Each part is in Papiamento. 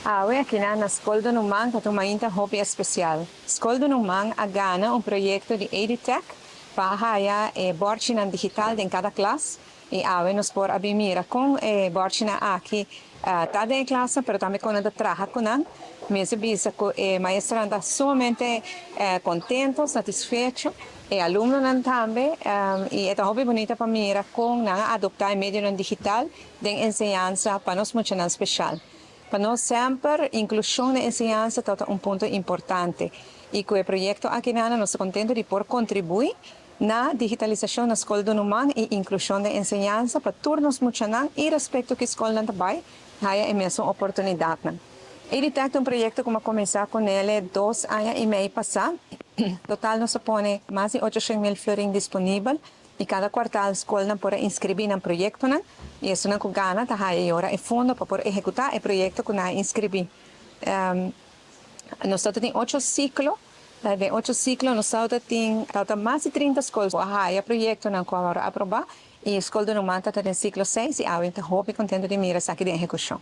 Awe aki na Skol Dununman ta un mainta hopi espesial. Skol Dununman a gana un proyekto di EduTech pa haya e bòrchinan digital den kada klas i awe nos por a bin mira kon e bòrchinan aki ta den e klas, pero tambe kon nan ta traha ku nan. Mester bisa ku e maestronan ta sumamente kontentu, satisfecho, e alumnonan tambe, i e ta hopi bunita pa mira kon nan a adoptá e medionan digital den enseñansa pa nos muchanan speshal. Pa nos semper inklushon den enseñansa ta un punto importante i ku e proyekto aki nan nos ta kontentu di por kontribuí na digitalisashon na Skol Dununman i inklushon den enseñansa pa tur nos muchanan irespekto ki skol nan ta bai haya e mesun oportunidatnan. EduTech ta un proyekto ku a kuminsá kuné 2 aña i mei pasá. Total nos a pone mas di 800.000 florin disponibel i kada kuartal skolnan por inskribí nan proyektonan i esunnan ku gana ta haya ora e fondo pa por ehekutá e proyekto ku nan a inskribí. Nos tin ocho siklo. Den ocho siklo nos tin mas di 30 skol ku a haya proyektonan ku a aprobá i Skol Dununman ta den siklo 6 i awe ta hopi kontentu di mira esaki den ehekushon.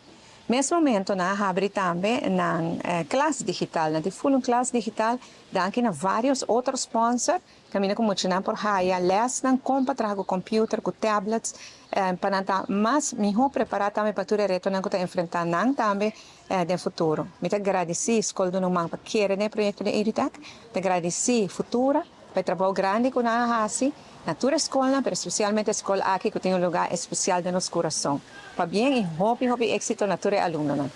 Mes momento nan a habri tambe nan klas digital, nan tin full un klas digital, danki na varios otro sponsor, kaminda ku muchanan por haya lèsnan kon pa traha ku computer, ku tablets, pa nan ta mas mihó prepará tambe pa tur e retonan ku ta enfrentá nan tambe den futuro. Mi ta gradisí Skol Dununman pa kere den e proyekto di EduTech, ta gradisí Futura pa e trabou grandi ku nan a hasi na tur skolnan, pero spesialmente skol aki ku tin un lugá espesial den nos kurason. Pabien i hopi hopi éksito na tur e alumnonan.